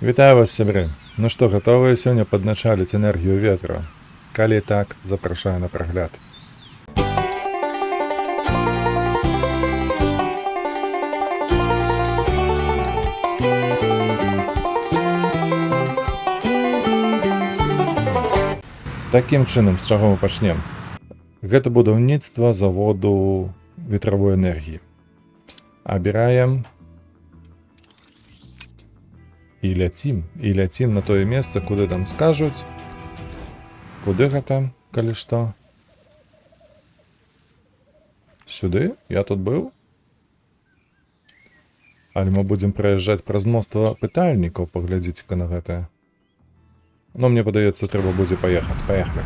Вітаю вас, сябры. Ну што, гатовыя сёння падначаліць энергію ветра? Калі так, запрашаю на прагляд. Такім чынам, з чаго мы пачнем? Гэта будаўніцтва заводу ветравой энергіі. Абіраем і ляцім, і ляцім на тое месца, куды там скажуць. Куды гэта, калі што? Сюды? Я тут быў? Але мы будзем праязджаць праз мноства пытальнікаў, паглядзіце-ка на гэтае. Но мне падаецца, трэба будзе паехаць. Паехалі.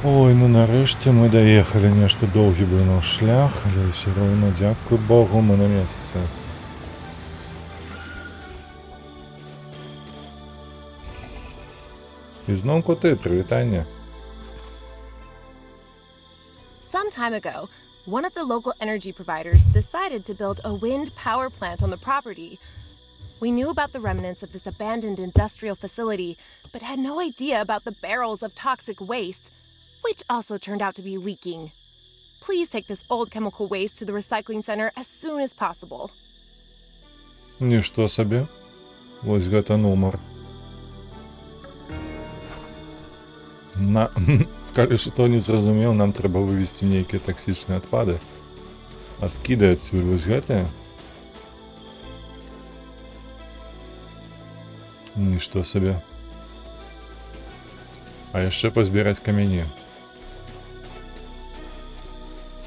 Ой, ну нарэшце мы даехалі. Нешта доўгі быў наш шлях, але ўсё роўна, дзякуй Богу, мы на месцы. І зноў коты, прывітанне. Some time ago, one of the local energy providers decided to build a wind power plant on the property. We knew about the remnants of this abandoned industrial facility, but had no idea about the barrels of toxic waste, which also turned out to be leaking. Please take this old chemical waste to the recycling center as soon as possible. Нішто сабе. Вось гэта нумар. На... Калі што не зразумеў, нам трэба вывесці нейкія таксічныя адпады. Адкіды адсюль вось гэтыя. Нішто сабе. А яшчэ пазбіраць камяні.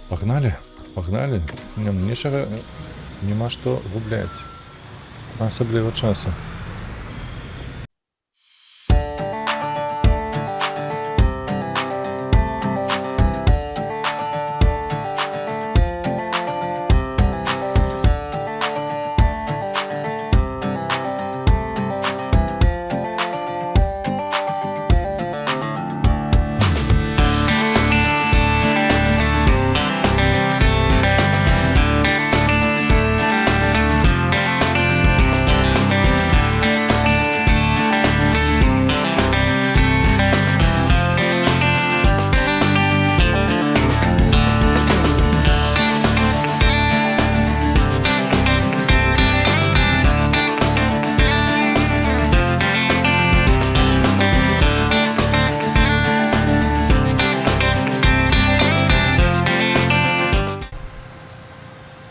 Пагналі, пагналі. Не, ну нечага, няма што губляць. Асабліва часу.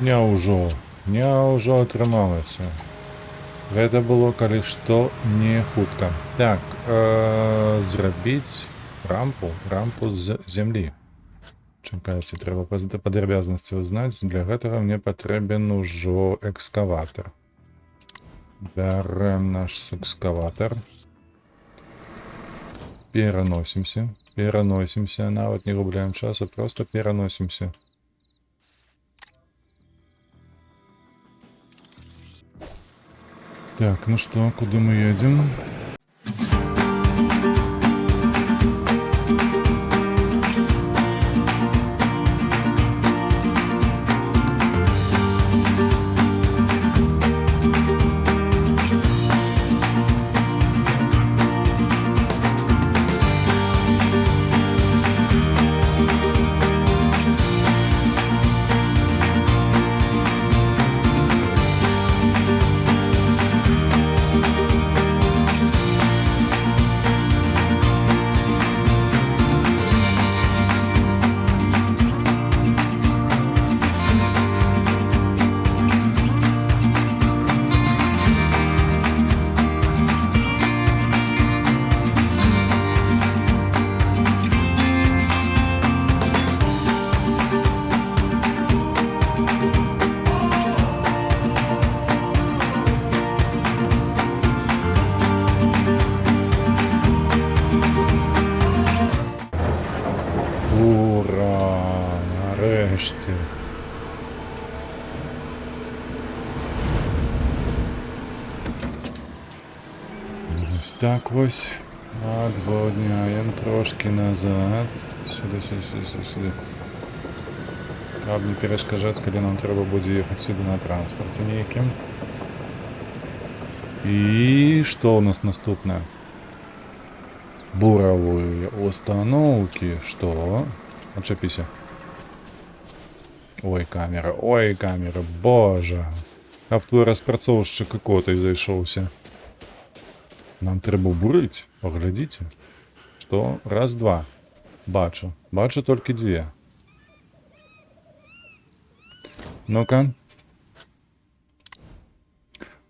Няўжо, няўжо атрымалася? Гэта было, калі што, не хутка. Так, зрабіць рампу, рампу з зямлі. Чакайце, трэба падрабязнасці узнаць. Для гэтага мне патрэбен ужо экскаватар. Бярэм наш экскаватар. Пераносімся, пераносімся, нават не губляем часу, просто пераносімся. Так, ну што, куды мы едзем? Нарэшце. Вось так вось. Адгоняем трошкі назад. Сюды, сюды, сюды, сюды, сюды. Каб не перашкаджаць, калі нам трэба будзе ехаць сюды на транспарце нейкім. І што ў нас наступнае? Буровые установки. Что? Отчепися. Ой, камера, боже. Каб твой распрацоўшчык ікотай зайшоўся. Нам трэба бурыць, паглядзіце. Што? Раз, два. Бачу. Бачу толькі дзве. Ну-ка.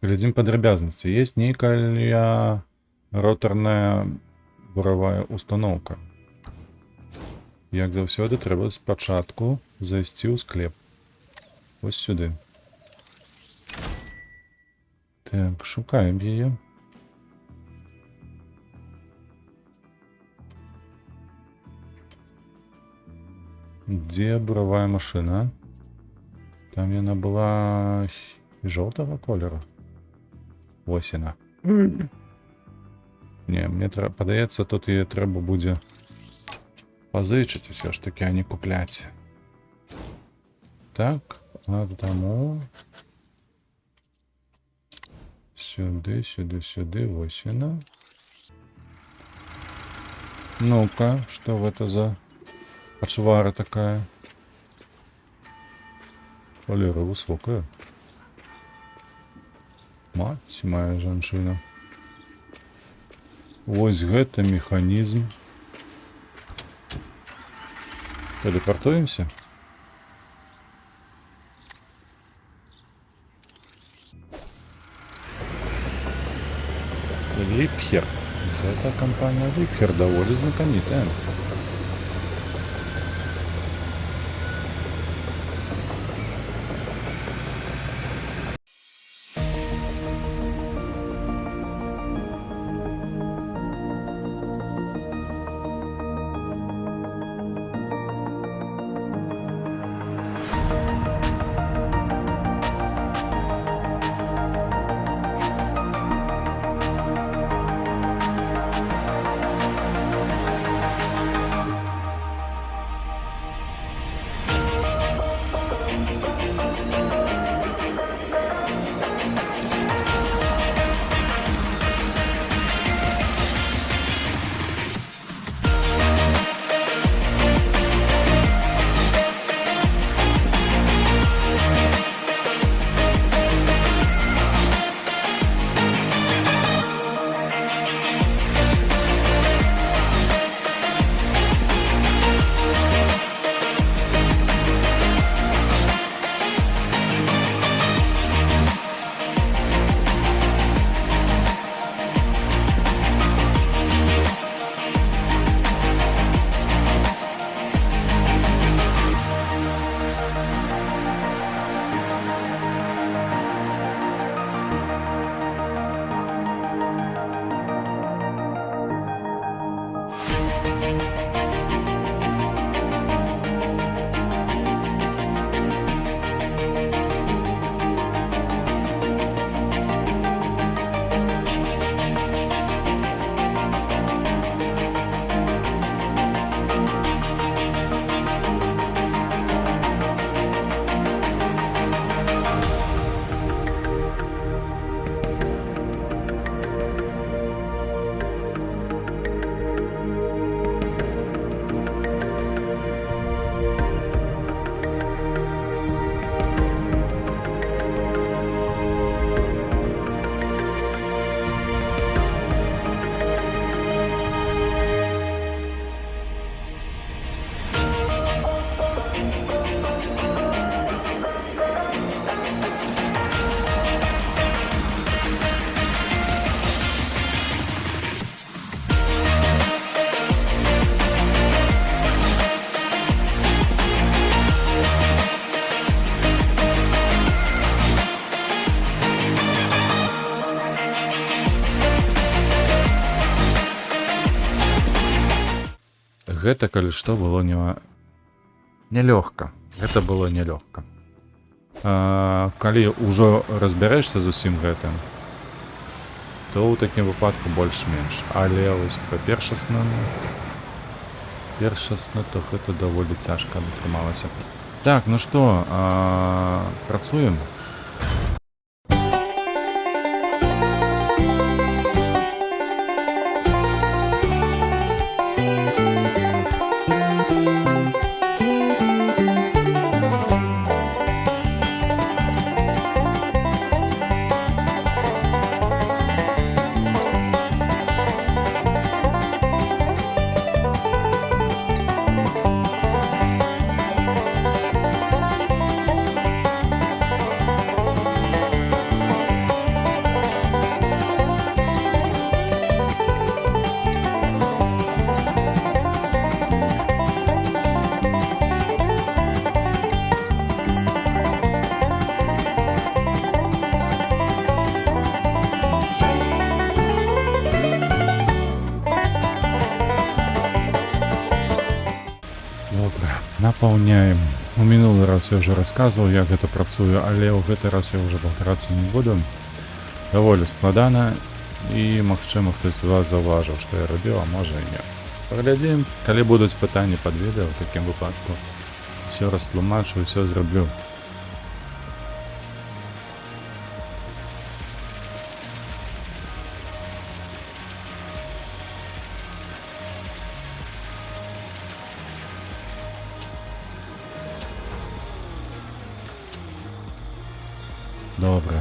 Глядзім падрабязнасці. Есть нейкая роторная буравая установка. Як заўсёды, трэба спачатку зайсці ў склеп. Вось сюды. Так, шукаем яе. Дзе буравая машына? Там яна была жоўтага колеру. Вось яна. Не, мне падаецца, тут яе трэба будзе пазычыць усё ж такі, а не купляць. Так, а таму сюды, сюды, сюды, вось яна. Ну-ка, што гэта за пачвара такая? Холера высокая. Мать моя жанчына. Вось гэта механізм. Телепортуемся. Липхер. Эта компания Липхер довольно знакомитая. Гэта, калі што, было нялёгка. Гэта было нялёгка. Калі ўжо разбярэшся з усім гэтым, то ў такім выпадку больш-менш. Але вось па першаснаму, першасна, то гэта даволі цяжка атрымалася. Так, ну што, працуем? Добра, напаўняем. У мінулы раз я ўжо расказваў, як гэта працуе, але ў гэты раз я ўжо паўтарацца не буду. Даволі складана і, магчыма, хтось з вас заўважыў, што я рабіў, а можа і не. Паглядзім, калі будуць пытанні пад відэа, у такім выпадку ўсё растлумачу, ўсё зраблю. Добра.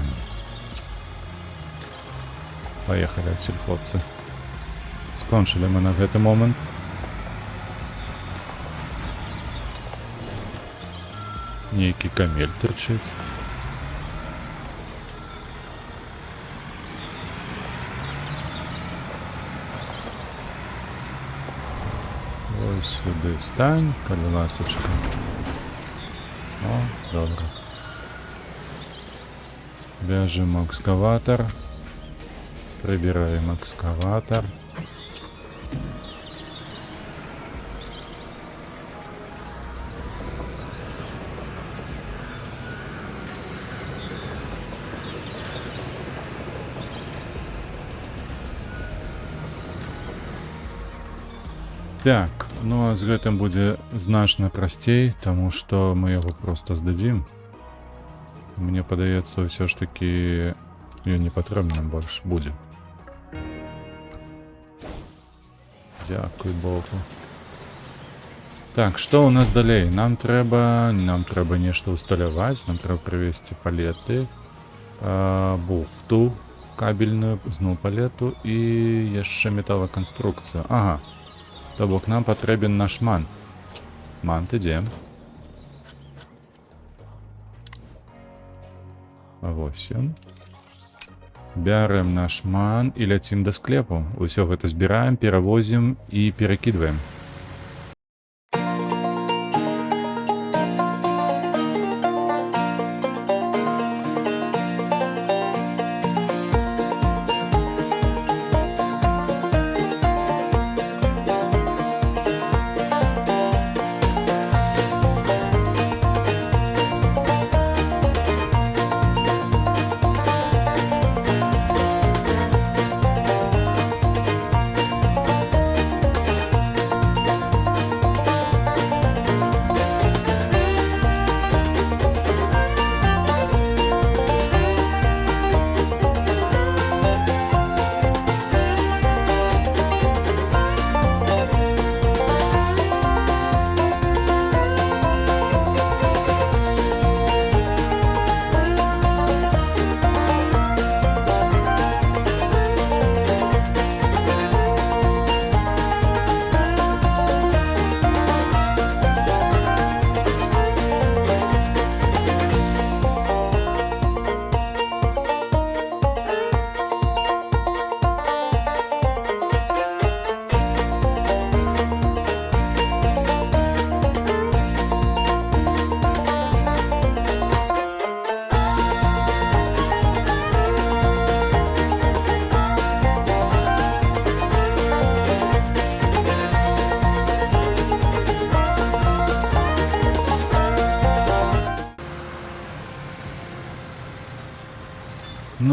Паехалі адсюль, хлопцы. Скончылі мы на гэты момант. Нейкі камель тырчыць. Ось сюды стань, калі ласачка. О, добра. Вяжем экскаватор. Прыбіраем экскаватор. Так, ну а з гэтым будзе значна прасцей, таму што мы яго проста здадзім. Мне падаецца, ўсё ж такі ён не патрэбны больш будзе. Дзякуй Богу. Так, што ў нас далей? Нам трэба нешта ўсталяваць, нам трэба прывезці палеты, бухту кабельную, зноў палету і яшчэ металаканструкцыю. Ага. То бок нам патрэбен наш ман. Ман, ты дзе? А вось ён. Бярэм наш ман і ляцім да склепу. Усё гэта збіраем, перавозім і перакідваем.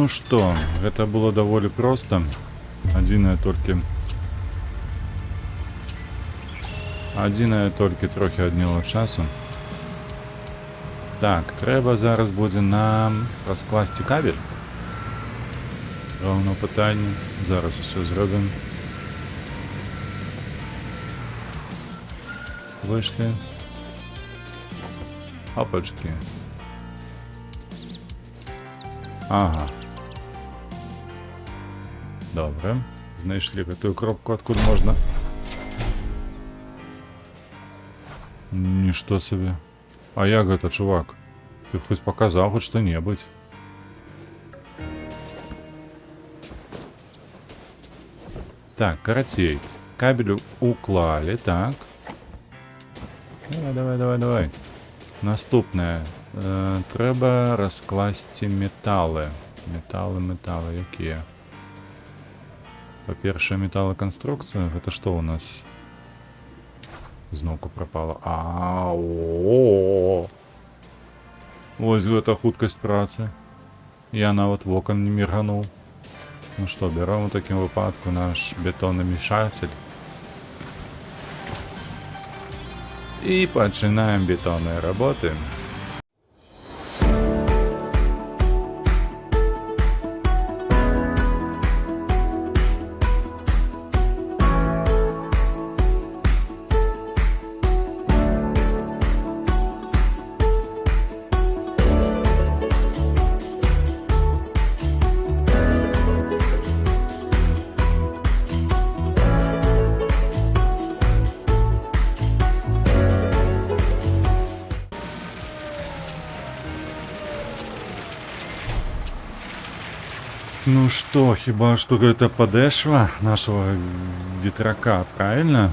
Ну што, гэта было даволі проста. Адзінае толькі трохі адняло часу. Так, трэба зараз будзе нам раскласці кабель. Роўна пытанне. Зараз усё зробім. Выйшлі. Опачки. Ага. Добра. Знайшлі гэтую кропку, адкуль можна. Нішто сабе. А як гэта, чувак? Ты б хоць паказаў хоць што-небудзь. Так, карацей. Кабель уклалі, так. Давай, давай, давай, давай. Наступнае. Трэба раскласці металы. Металы, металы, якія? Па-першае, металаканструкцыя. Гэта што ў нас? Зноўку прапала. А, о, Вось гэта хуткасць працы. Я нават вокам не міргануў. Ну што, бяром у такім выпадку наш бетономешатель. І пачынаем бетонныя работы. Ну што, хіба што гэта падэшва нашага ветрака, правильно?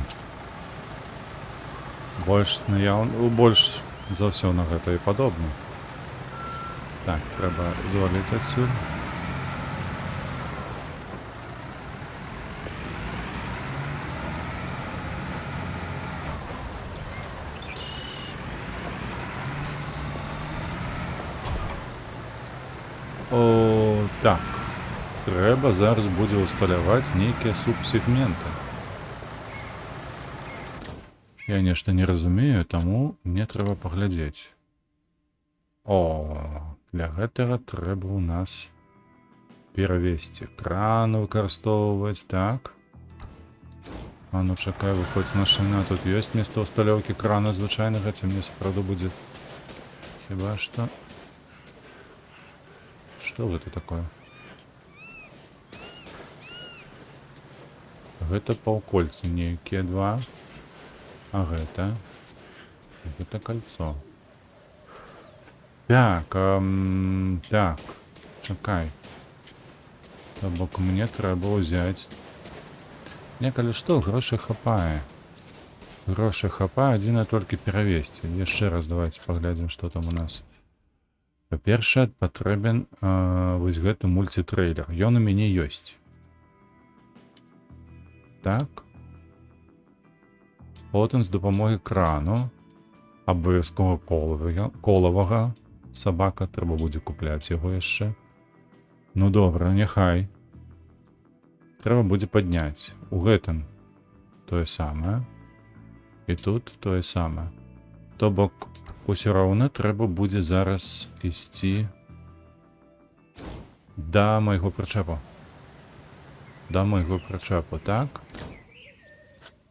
Больш за ўсё на гэта і падобна. Так, трэба зваліць адсюль. О, так. Трэба зараз будзе ўсталяваць нейкія субсегменты. Я нешта не разумею, таму мне трэба паглядзець. О, для гэтага трэба ў нас перавесці кран, выкарыстоўваць, так. А ну чакай, выходзь, машына, тут ёсць место ўсталёўкі крана звычайнага, ці мне сапраўды будзе хіба што. Што гэта такое? Гэта паўкольцы нейкія два. А гэта? Гэта кольцо. Так, так, чакай. То бок мне трэба ўзяць. Некалі што, грошай хапае. Грошай хапае, адзінае толькі перавесці. Яшчэ раз давайте паглядзім, што там у нас. Па-першае, патрэбен вось гэты мульцітрэйлер. Ён у мяне ёсць. Так. Потым з дапамогай крану, абавязкова колавага сабака, трэба будзе купляць яго яшчэ. Ну добра, няхай. Трэба будзе падняць. У гэтым тое самае. І тут тое самае. То бок, усё роўна трэба будзе зараз ісці да майго прычэпу. Да майго прычэпу, так?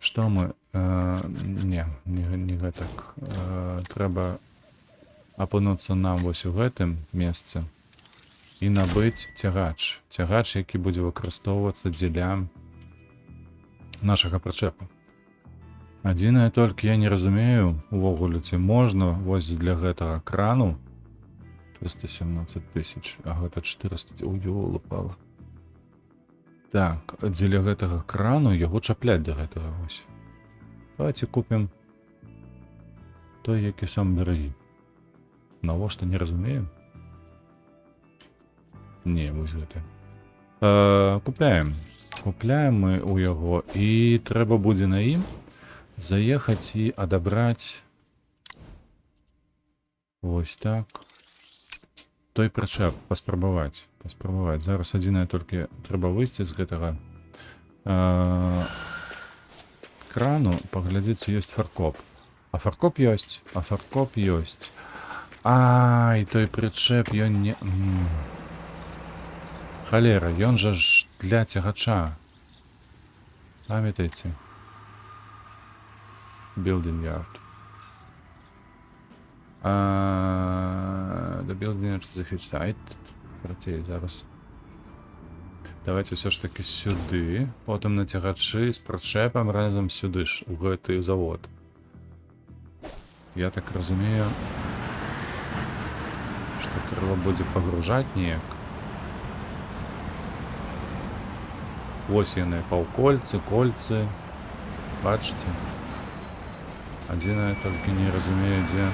Што мы... Не, не гэтак. Трэба апынуцца нам вось у гэтым месцы і набыць цягач. Цягач, які будзе выкарыстоўвацца дзеля нашага прычэпа. Адзінае толькі я не разумею увогуле, ці можна вось для гэтага крану 317 тысяч, а гэта 400, ой, ёлы-палы. Так, дзеля гэтага крану яго чапляць да гэтага вось. Давайте купім той, які сам дарагі. Навошта, не разумею. Не, вось гэты. Купляем. Купляем мы у яго, і трэба будзе на ім заехаць і адабраць вось так. Той прычэп паспрабаваць. Паспрабаваць. Зараз адзінае толькі трэба выйсці з гэтага крану, паглядзець, ці ёсць фаркоп. А фаркоп ёсць, а фаркоп ёсць. Ай, той прычэп ён не... Халера, ён жа ж для цягача. Памятаеце? Building yard. The building yard is a huge site. Працей, зараз. Давайте ўсё ж таки сюды, потым на цягачы з прычэпам разам сюды ж, у гэты завод. Я так разумею, што трэба будзе пагружаць неяк. Вось яны, паўкольцы, кольцы. Бачыце? Адзінае, толькі не разумею, дзе...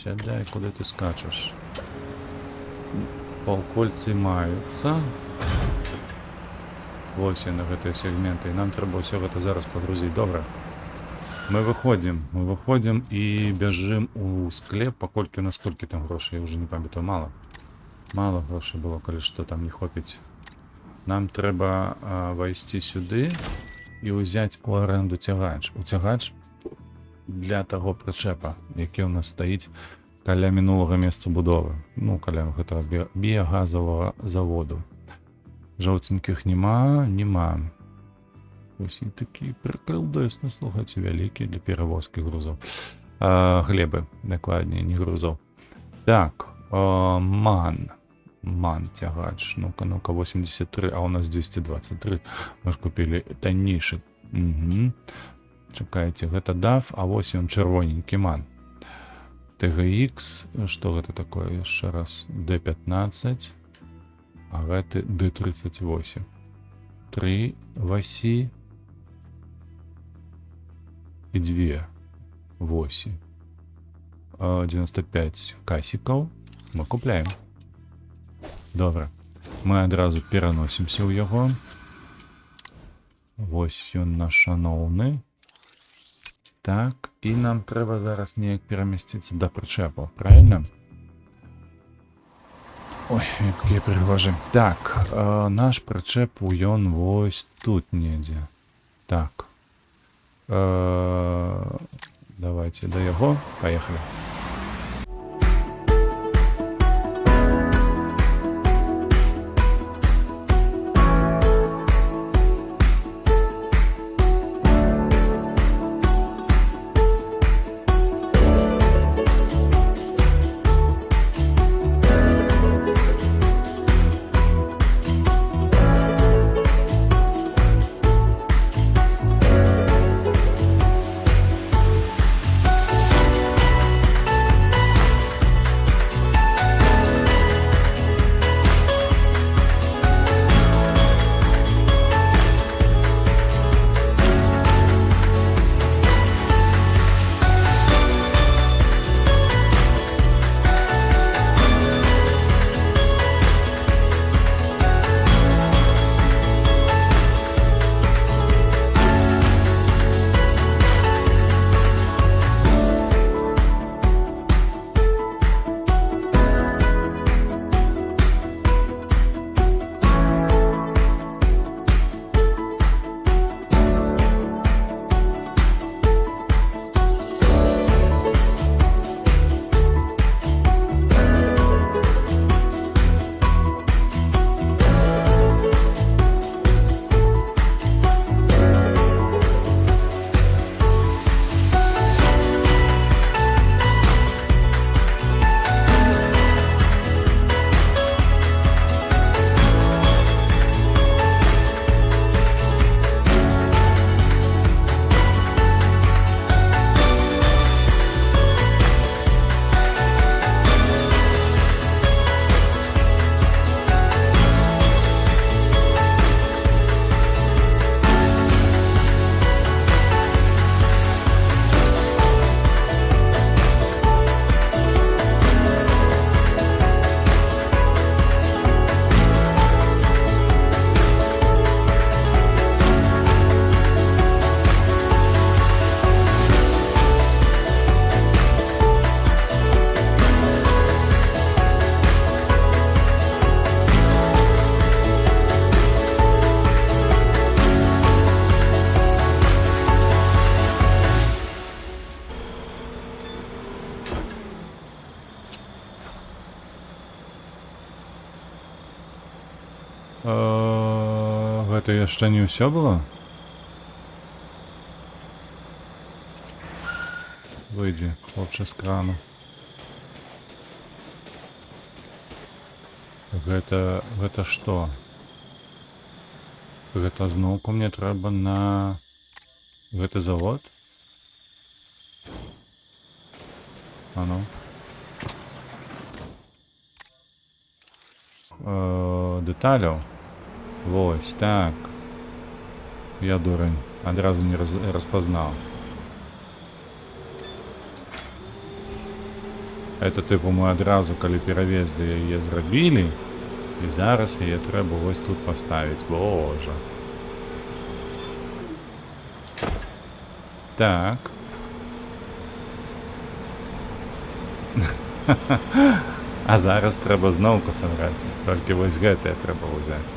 Сядай, куды ты скачаш? Паўкольцы маюцца. Вось яны, гэтыя сегменты. І нам трэба ўсё гэта зараз пагрузіць. Добра. Мы выходзім. Мы выходзім і бяжым у склеп, паколькі у нас колькі там грошай, я ўжо не памятаю, мала. Мала грошай было, калі што там не хопіць. Нам трэба вайсці сюды і ўзяць у арэнду цягач. У цягач для таго прычэпа, які ў нас стаіць каля мінулага месца будовы. Ну, каля гэтага біягазавага заводу. Жоўценькіх нема, нема. Ось і такі прыкладэсны, слухайце, вялікі для перавозкі грузаў. Глебы, дакладней, не грузаў. Так, ман. Ман цягач. Ну-ка, ну-ка, 83, а у нас 223. Мы ж купілі таннейшы. Угу. Чакайце, гэта DAF, а вось ён чырвоненькі ман. TGX, што гэта такое яшчэ раз? D15, а гэты D38. 3 васі і 2 восі. 95 касікаў мы купляем. Добра. Мы адразу пераносімся ў яго. Вось ён наш шаноўны. Так, і нам трэба зараз неяк перамясціцца да прычэпу, правильно? Ой, якія прыгожы. Так, наш прычэп ён вось тут недзе. Так. Давайте да яго. Поехали. Гэта яшчэ не ўсё было? Выйдзі, хлопча, з крану. Гэта што? Гэта зноўку мне трэба на гэты завод? А ну. Дэталяў. Вось, так. Я дурань. Адразу не распазнаў. Это тыпу мы адразу, калі перавезлі, яе зрабілі, і зараз яе трэба вось тут паставіць. Божа. Так. А зараз трэба зноўку сабраць. Толькі вось гэтае трэба ўзяць.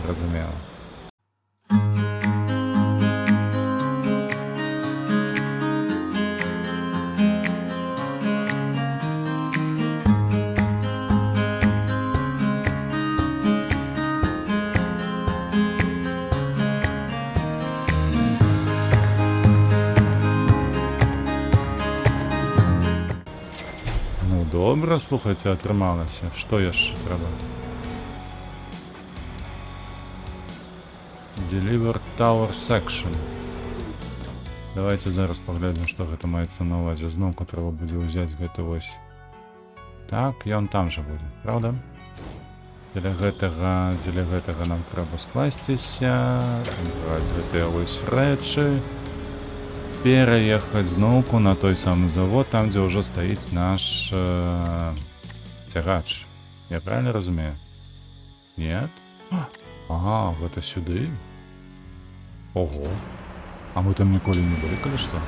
Зразумела. Ну, добра, слухайце, атрымалася. Што яшчэ трэба? Deliver Tower Section. Давайте зараз паглядзім, што гэта маецца на ўвазе. Зноўку трэба будзе ўзяць гэта вось. Так, ён там жа будзе, праўда? Дзеля гэтага нам трэба скласціся, браць гэтыя вось рэчы, пераехаць зноўку на той самы завод, там, дзе ўжо стаіць наш цягач. Я правильно разумею? Нет? Ага, гэта сюды? Ого. А мы там ніколі не былі, калі што?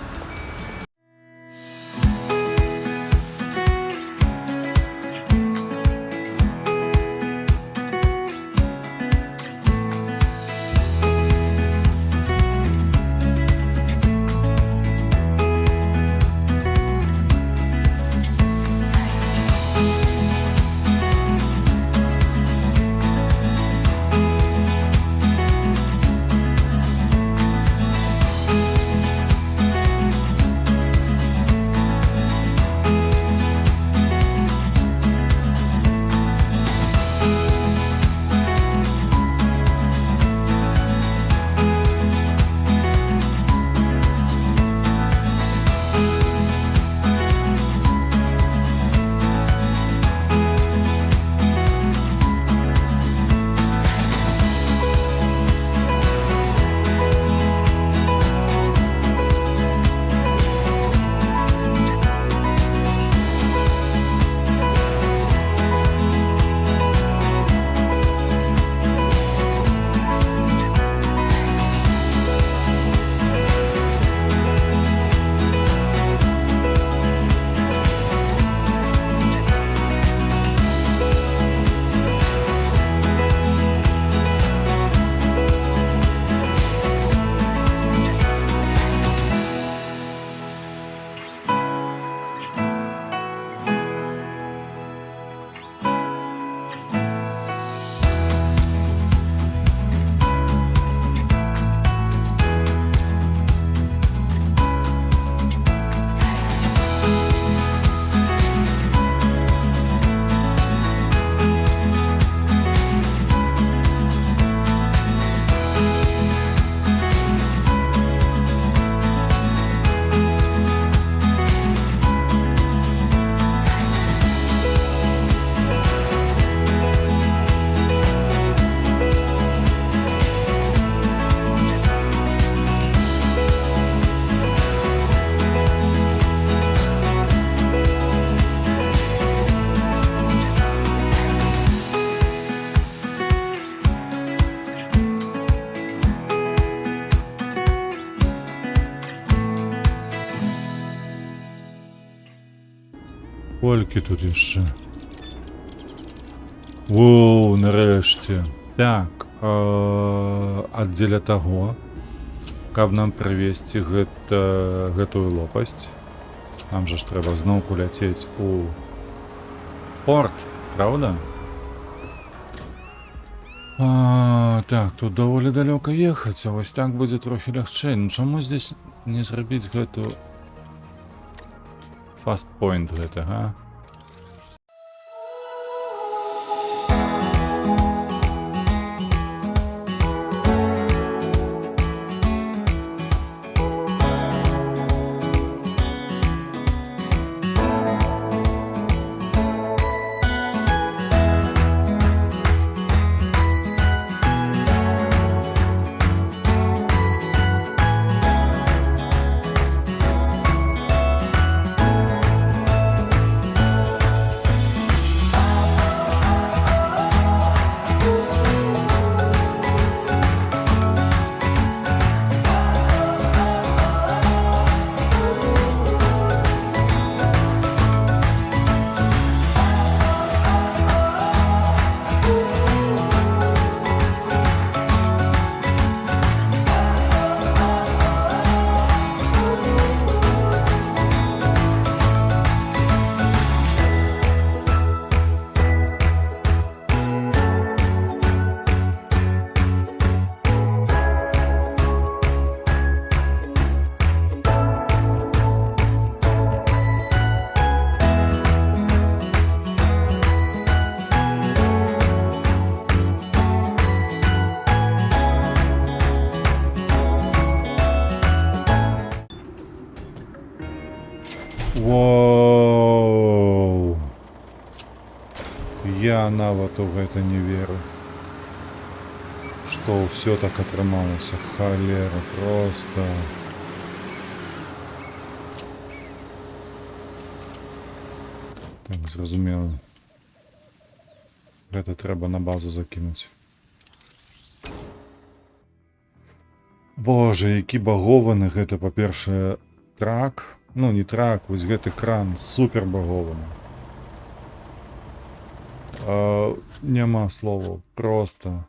Колькі тут яшчэ? Воу, нарэшце. Так, а дзеля таго, каб нам прывесці гэтую лопасць, нам жа ж трэба зноўку ляцець у порт, праўда? Так, тут даволі далёка ехаць, а вось так будзе трохі лягчэй. Ну чаму здесь не зрабіць гэту fast point гэта, га? Воу! Я нават у гэта не веру. Што ўсё так атрымалася. Халера, просто. Так, зразумела. Гэта трэба на базу закінуць. Боже, які багованы гэта, па-першае, трак. Ну, не трак, вось гэты кран супер багованы. Няма словаў, просто.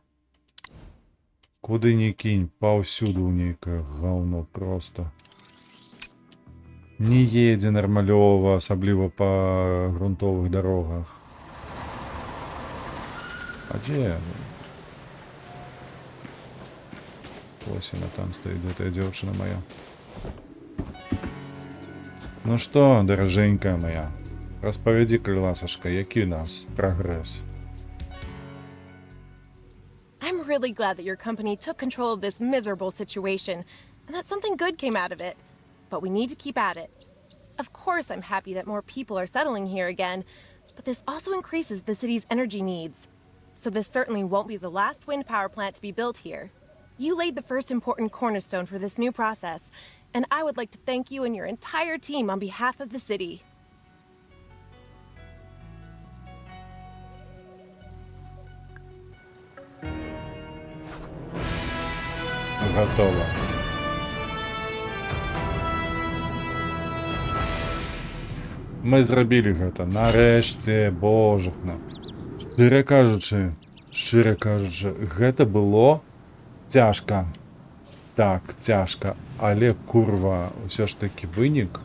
Куды ні кінь, паўсюду нейкае гаўно просто. Не едзе нармалёва, асабліва па грунтовых дарогах. А дзе? Вось яна там стаіць, гэтая дзяўчына моя. Ну што, даражэнькая моя, распавядзі, калі ласачка, які у нас прагрэс? I'm really glad that your company took control of this miserable situation and that something good came out of it. But we need to keep at it. Of course, I'm happy that more people are settling here again, but this also increases the city's energy needs. So this certainly won't be the last wind power plant to be built here. You laid the first important cornerstone for this new process, and I would like to thank you and your entire team on behalf of the city. Гатова. Мы зрабілі гэта. Нарэшце, божухна. Шчыра кажучы, гэта было цяжка. Так, цяжка, але курва, ўсё ж такі вынік.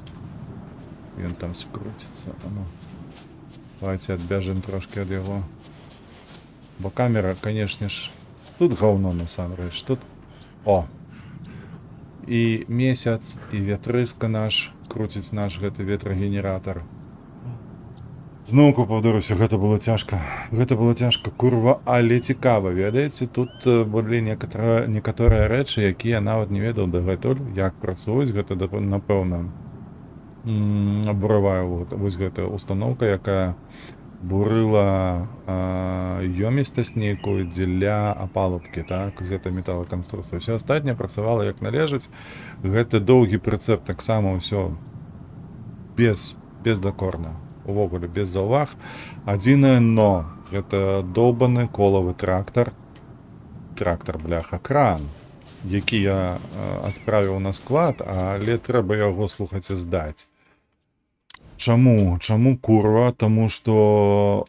Ён там скруціцца. А ну. Давайте адбяжым трошки ад яго. Бо камера, конечно ж, тут гаўно насамрэч. Тут. О! І месяц, і вятрыска наш круціць наш гэты ветрагенератар. Зноўку паўтаруся, гэта было цяжка. Гэта было цяжка, курва, але цікава, ведаеце, тут былі некаторыя рэчы, якія я нават не ведаў дагэтуль, як працуюць, гэта напэўна буравая вось гэта установка, якая бурыла ёмістасць нейкую дзеля апалубкі, так, з гэтай металаканструкцыі. Усё астатняе працавала як належыць. Гэты доўгі прыцэп таксама ўсё бездакорна, увогуле без заўваг. Адзінае но, гэта доўбаны колавы трактар, трактар, бляха, кран, які я адправіў на склад, але трэба яго, слухайце, здаць. Чаму? Чаму, курва? Таму што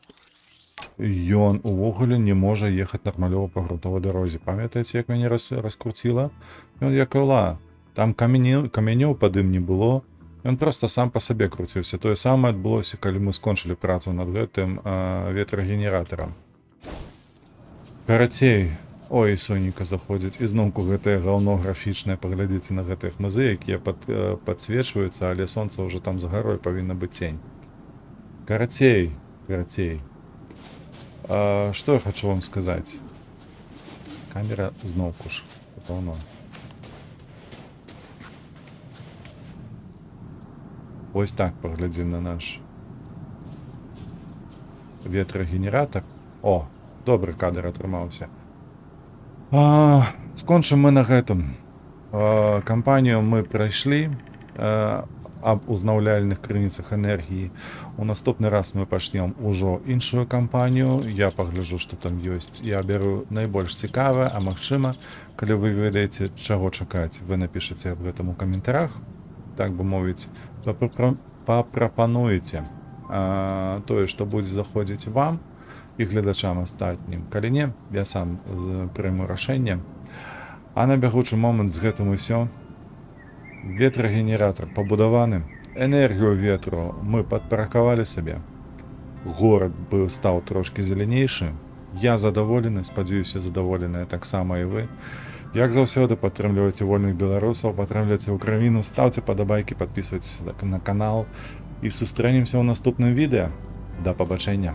ён увогуле не можа ехаць нармалёва па грунтовай дарозе. Памятаеце, як мяне раскруціла? Ён як іла. Там камянёў пад ім не было. Ён просто сам па сабе круціўся. Тое самае адбылося, калі мы скончылі працу над гэтым ветрагенератарам. Карацей, ой, сонейка заходзіць, і зноўку гэтае гаўно графічнае, паглядзіце на гэтыя хмызы, якія падсвечваюцца, але сонца ўжо там за гарой, павінна быць цень. Карацей. Што я хачу вам сказаць? Камера зноўку ж, гаўно. Вось так паглядзім на наш ветрагенератар. О, добры кадр атрымаўся. Скончым мы на гэтым. Кампанію мы прайшлі аб узнаўляльных крыніцах энергіі. У наступны раз мы пачнём ужо іншую кампанію. Я пагляджу, што там ёсць. Я бяру найбольш цікавае, а магчыма, калі вы ведаеце, чаго чакаць, вы напішаце аб гэтым у каментарах, так бы мовіць, папрапануеце тое, што будзе заходзіць вам і гледачам астатнім. Калі не, я сам прыму рашэнне. А на бягучы момант з гэтым усё. Ветрагенератар пабудаваны. Энергію ветру мы падпаракавалі сабе. Горад быў стаў трошкі зелянейшы. Я задаволены, спадзяюся, задаволеныя таксама і вы. Як заўсёды, падтрымлівайце вольных беларусаў, падтрымлівайце Украіну, стаўце падабайкі, падпісвайцеся на канал і сустрэнемся ў наступным відэа. Да пабачэння.